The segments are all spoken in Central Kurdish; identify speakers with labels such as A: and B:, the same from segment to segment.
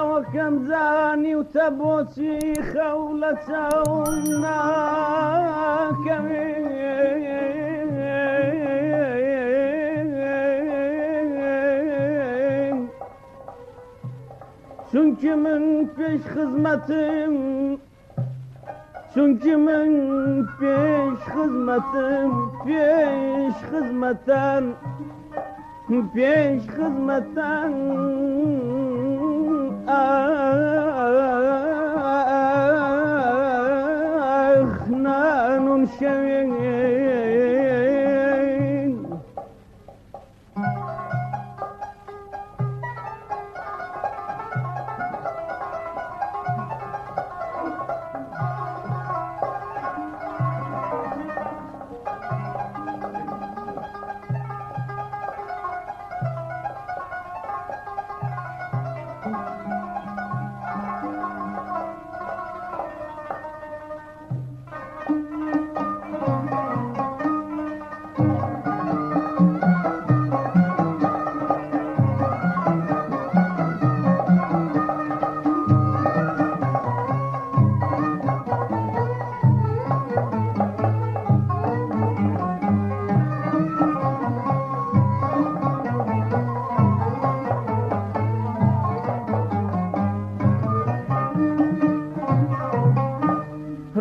A: چاوەکەم زانیوتە بۆچی خەو لە چاوم ناکەوێ. چونکی من پێش خزمەتم چونکی من پێش خزمەتم پێش خزمەتان پێش خزمەتان ئاخ نانم شەوێن.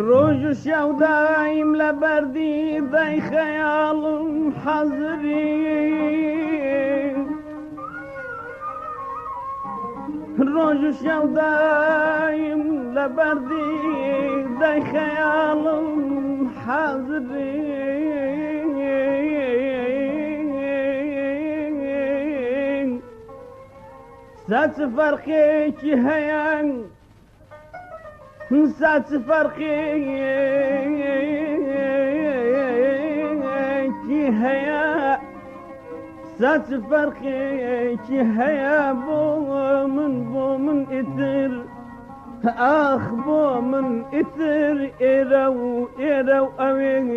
A: ڕۆژ و شەو دایم لە بەردی دای خەیاڵم حەزری، ڕۆژ و شەو دایم لە بەردی دای خەیاڵم حەزری. ساچ فەرقێکی هەیە، ساچ فەرقێکی هەیە، ساچ فەرقێکی هەیە بۆ من، بۆ من ئیتر، ئاخ بۆ من ئیتر ئێرە و ئێرە و ئەوێن.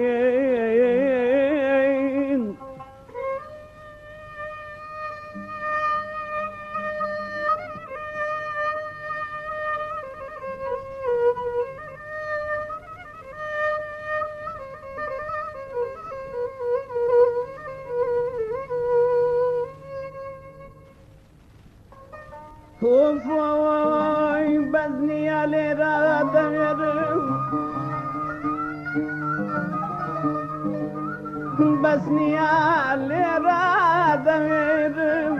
A: ئۆفۆی بەس نییە لێرە دەوێرم، بەس نییە لێرە دەوێرم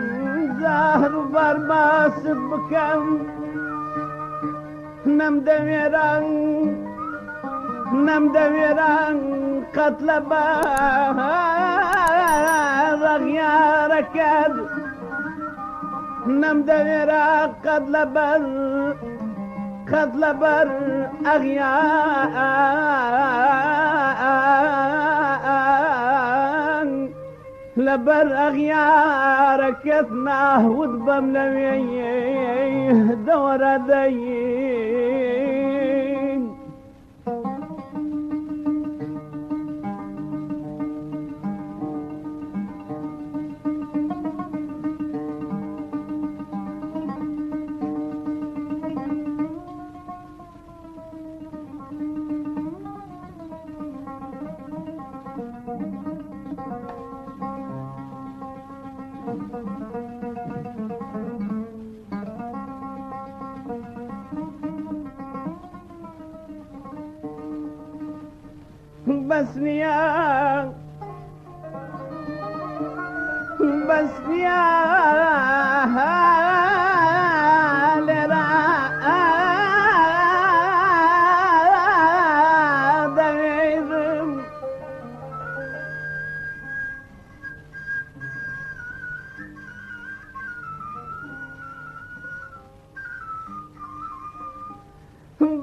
A: زار و بەرباست بکەم، نەمدەوێران نەمدەوێران قەت لە بەڕەغیارەکەت، نەمدەوێرا قەت لەبەر قەت لەبەر ئەغیان، لەبەر ئەغیارەکەت ناهوت بەم لەوێ دەوەرە دەین. بەس نییە، بەس نییە لێرە دەوێرم،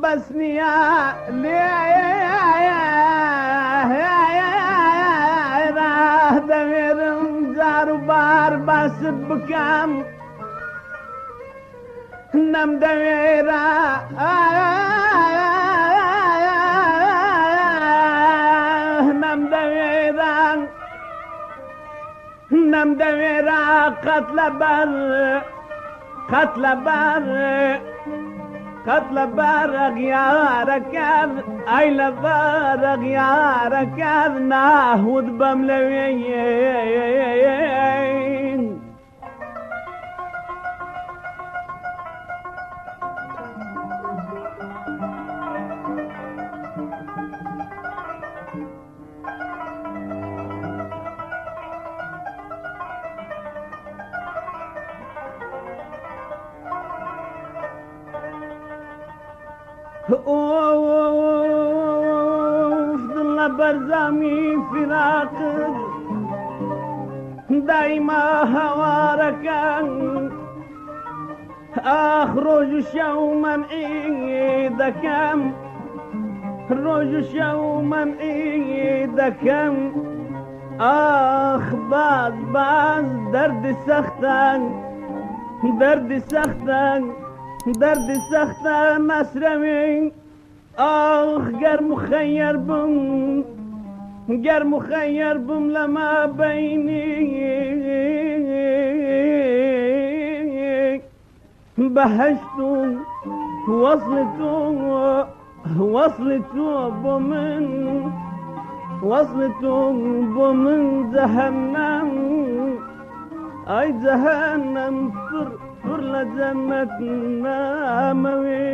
A: بەس نییە لێرە دەوێرم جار و بار باست بکەم، نەمدەوێرا نەمدەوێرا نەمدەوێرا قەت لەبەر قەت لەبەر قەت لەبەر ئەغیارەکەت ئای لەبەر ئەغیارەکەت ناهوت بەم لەوێ. ئۆف دڵ لە بەرزامی فراقت دایما هاوارەکان ئاخ ڕۆژ و شەو مەنعی دەکەم ڕۆژ و شەو مەنعی دەکەم ئاخ باز باز دەردی سەختە دەردی سەختە دەردی سەختە ناسرەوی ئاخ گەر مخەیەر بم گەر مخەیەر بم لە مابەینی بەهەشت و وەصلی تۆ وەصلی تۆ بۆ من وەصلی تۆ بۆ من جەهەنەم ئای جەهەنەم پر پر لە جەنەت نامەوێ.